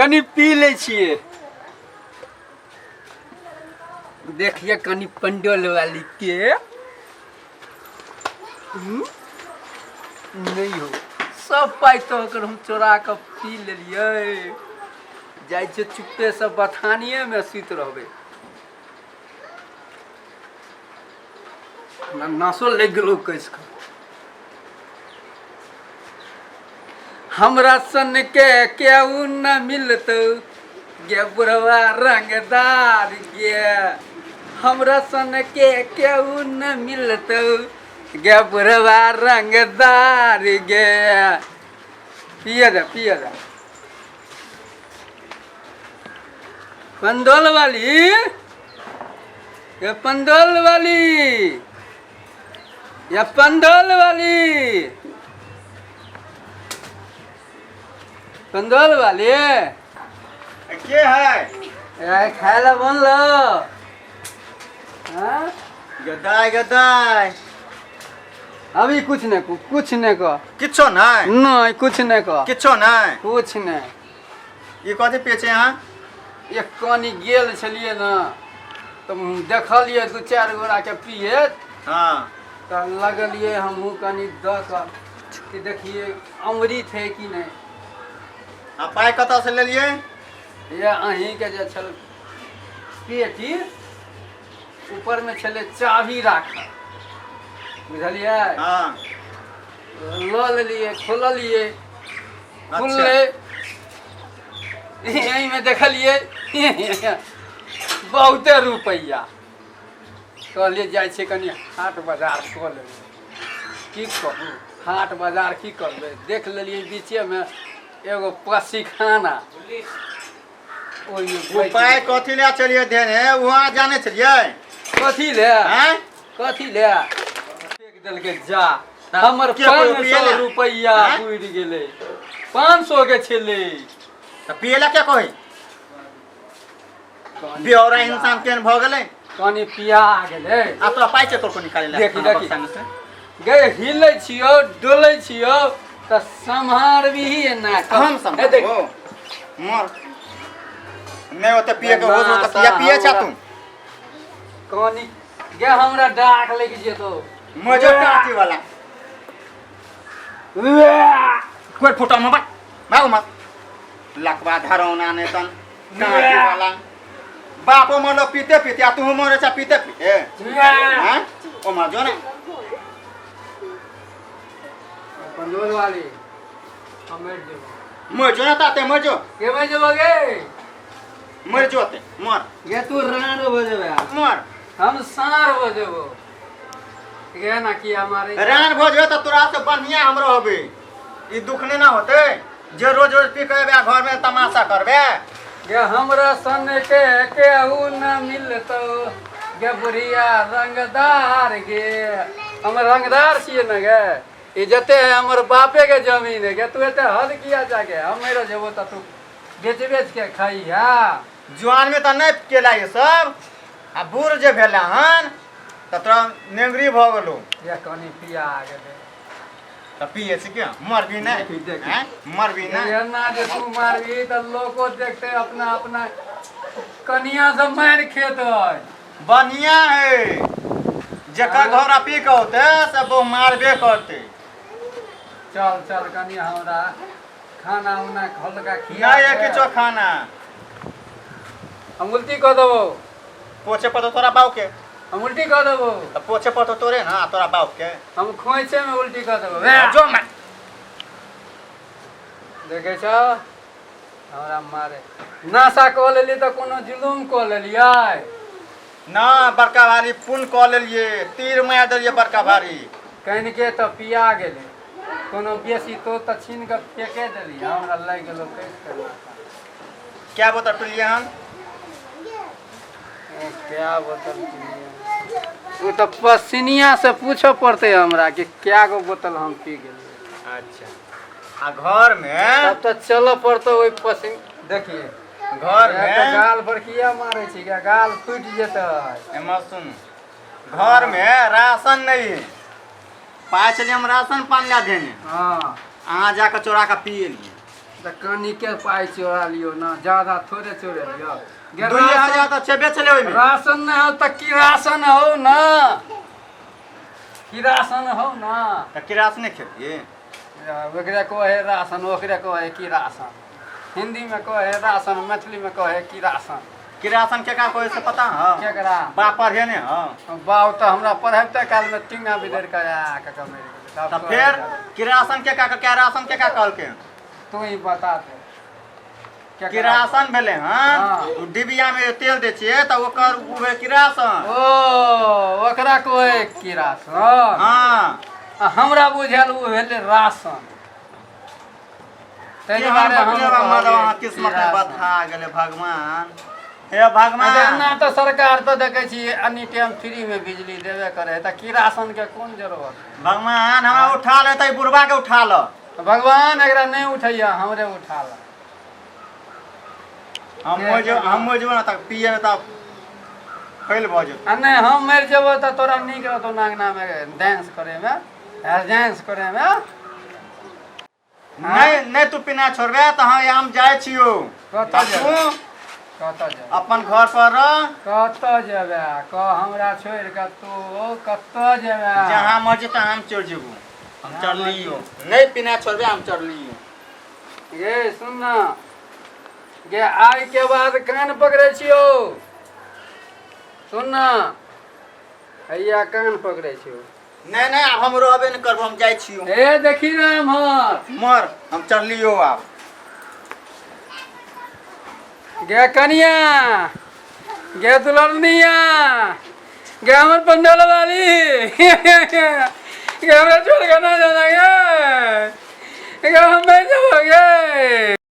कनि पी लै छियै। देखिए कनि पंडोल वाली के। नहीं हो, सब पाइ तऽ ओकर हम चोरा कऽ पी लेलियै। जाइ छियै चुप्पे से बथानिएमे सुति रहबै। हमरा नसो लागि गेलौ कसि कऽ। हमरा सन के केहू न मिलतौ गे बुढ़वा रंगदार गे, हमरा सन के केहू न मिलतौ गे बुढ़वा रंगदार गे। पिए दे, पिए दे। पंडोल वाली ये, पंडोल वाली या, पंडोल वाली, पंडोल वाली। के है? ए, खाय ला बनलो? हाँ? गदाय गदाय। अभी कुछ नहीं, कुछ नहीं कह। किछो नहीं? नहीं, कुछ नहीं कह। किछो नहीं? कुछ नहीं। ई कथी पिए छै अहाँ? एक कनी गेल छलियै ने तऽ देखलियै दू चारि गोराके पियैत। तऽ लगलियै हमहूँ कनि दऽ कऽ कि देखियै अमृत है कि नहि। आ पाइ कतऽसँ लेलियै? ये अहीँके जे छल पेटी, ऊपरमे छलै चाभी राखल, बुझलियै? हँ। लऽ लेलियै, खोललियै। खुललै, एहिमे देखलियै बहुते रुपैआ। कहलियै जाइ छियै कनि हाट बाजार कऽ लेबै। की कहू, हाट बाजार की करबै, देख लेलियै बीचेमे एगो पसीखाना, ओहिमे बैठ उपाय गेलियै। कथी लए चलियै देने वहाँ जानै छलियै? कथी ले? आँय? कथी ले फेंक देलकै जा हमर। के कोइ 500 पियले? रुपैआ आँय? बुड़ि गेलै, 500 के छलै। तऽ पियै लए के कहै? बेौरा इंसान केहन भऽ गेलै। कनि पिया गेलै। आ तोरा पाइ छै तोर निकालै लए? देखी, खाना देखी। बक्सामे से। गे, हिलै छियौ, डोलै छियौ तऽ सम्हारबिही एना कऽ। हम हे देख, सम्हारबो। मर नहि ओते पिए के होश होत किया पिए छा तू? कनि गे, हमरा डाक लागि जेतौ। मजो टाटी वाला कोई फोटो में बा भागो मत लकवा धरौना ने तन टाटी वाला। बापो मरलो पीते पीते आ तू मरे छा पीते पीते। हैं, ओ मर जो ने। पंडोल वाली, हम मरि जेबो। मर जो ना ताते, मर जो। के मरि जेबो गे? मर जो ते, मर। गे, तू राण भऽ जेबे। मर। हम साँढ़ भऽ जेबो गे ना कि हमारे। रान भऽ जेबे तऽ तोरा से बढ़िया हम रहबे। ई दुख नहि ना होते जे रोज रोज पी के एबे घर में तमाशा करबे। गे, हमरा सन के केहू न मिलतौ गे बुढ़िया रंगदार गे। हम रंगदार छियै ने गे। ई जते है हमर बापे के जमीन है गे। तू एते हद किया जाके? हम मरि जेबो तऽ तू बेच बेच के खइहा। जुआन में तऽ नहि केला ई सब, आ बूढ़ जे भेला हन तऽ तोरा नेंगरी भऽ गेलौ। ये कनि पिया गेलै। तऽ पिए छी क्या? मरबी नहि? देखी, देखी। आँय? मरबी नहि? एना जे तू मारबी तऽ लोको देखते, अपना अपना कनिया सब मारि खेतै। बढ़िया है, जेकर घर पी के होते से बहु मारबे करते। चल चल, कनि हमरा खाना उना हल्का खिया नहि है दे। किछो खाना। हम उल्टी कऽ देबौ। पोछे पड़तो तोरा बाप के। हम उल्टी कऽ देबौ। तऽ पोछे पड़तो तोरे ना, तोरा बाप के। हम खोइछे में उल्टी कऽ देबौ। जो मार। देखै छ हमरा मारे नशा कऽ लेलियै तऽ कोनो जुलुम कऽ लेलियै? ना, बड़का भारी पुण्य कऽ लेलियै, तीर मारि देलियै बड़का भारी। कनिके तऽ पिया गेलै, कोनो बेसी तो तऽ छीन कऽ फेके देलियै। हमरा लागि गेलौ कसि कऽ नशा। क्या बोतल पिलियै हन? क्या बोतल पिलियै, ओ तऽ पसिनिया से पूछऽ पड़तै हमरा कि क्या गो बोतल हम पी गेलियै। अच्छा, आ घर में तब तऽ चलऽ पड़तौ ओहि पसिन देखिए। घर तऽ में गाल पर किया मारै छी? गाल फूटि जेतै। एम्हर सुन, घर में राशन नहीं है, पाइ छलियै हम राशन पान लए देने। अहाँ जाकऽ चोरा कऽ पी एलियै। तऽ कनिके पाइ चोरा लियौ ने, ज्यादा थोड़े चोरे लियौ। गे 2000 राशन तऽ छेबे छलै ओहिमे। राशन नहि हो तऽ किरासन हो ने, किरासन हो ने। तऽ किरासने खेलियै। ओकरे कहै राशन, ओकरे कहै किरासन। हिन्दीमे कहै राशन, मैथिलीमे कहै किरासन। किरासन केकरा कहै से पता हौ? केकरा? बाप पढ़े ने हौ? बाप तऽ हमरा पढ़बिते कालमे टिंगा बिदरि कऽ आ कऽ मरि गेलै। तब तऽ कहै फेर जाबै। किरासन के का, राशन के का कहलकै? तू ही बता दे केकरा? किरासन भेलै हँ। हाँ। ओ डिबिया में तेल दै छियै तऽ ओकर ओ भेलै किरासन। ओ ओकरा कहै किरासन? हाँ। आ हमरा बुझायल ओ भेलै राशन, ताहि केहन दुआरे हम बकलेबा मर्दवा, कहलियै किस्मत में किरासन। बथा गेलै भगवान, हे भगवान। अच्छा, एना तऽ सरकार तऽ देखै छी एनी टाइम फ्री में बिजली देबे करे है, तऽ किरासन के कोन जरूरत? भगवान हमरा उठा ले तऽ बुढ़वा के उठा ल। भगवान एकरा नहि उठैया, हमरे उठा ल। हम मरि जेबो, हम मरि जेबो ने तऽ पिए में तऽ फेल भऽ जेतौ। आ नहि हम मरि जेबो तऽ तोरा नीक रहतौ नांगना में डांस करे में, डांस करे में। नहि नहि, तू पीना छोड़बे तऽ हम जाइ छियौ। कतऽ जेबै? तू कतऽ जेबै? अपन घर पर रह। कतऽ जेबै कह, हमरा छोड़ि कऽ तू कतऽ जेबै? जहाँ मर्जी तहाँ हम चढ़ जेबो। हम चढ़लियो, नहि पीना छोड़बे, हम चढ़लियो। गे सुन ना गे, आइ के बाद कान पकड़ै छियौ। सुन ना, हैया कान पकड़ै छियौ। नहि नहि, आब हम रहबे नहि करबो, हम जाइ छियौ। ए देखी ना एम्हर। मर, हम चढ़लियो आब। गे कनिया, गे दुलरनिया, गे हमर पंडल वाली गे, हमरा छोड़ के ना जाना गे, गे हम नहीं जेबो गे।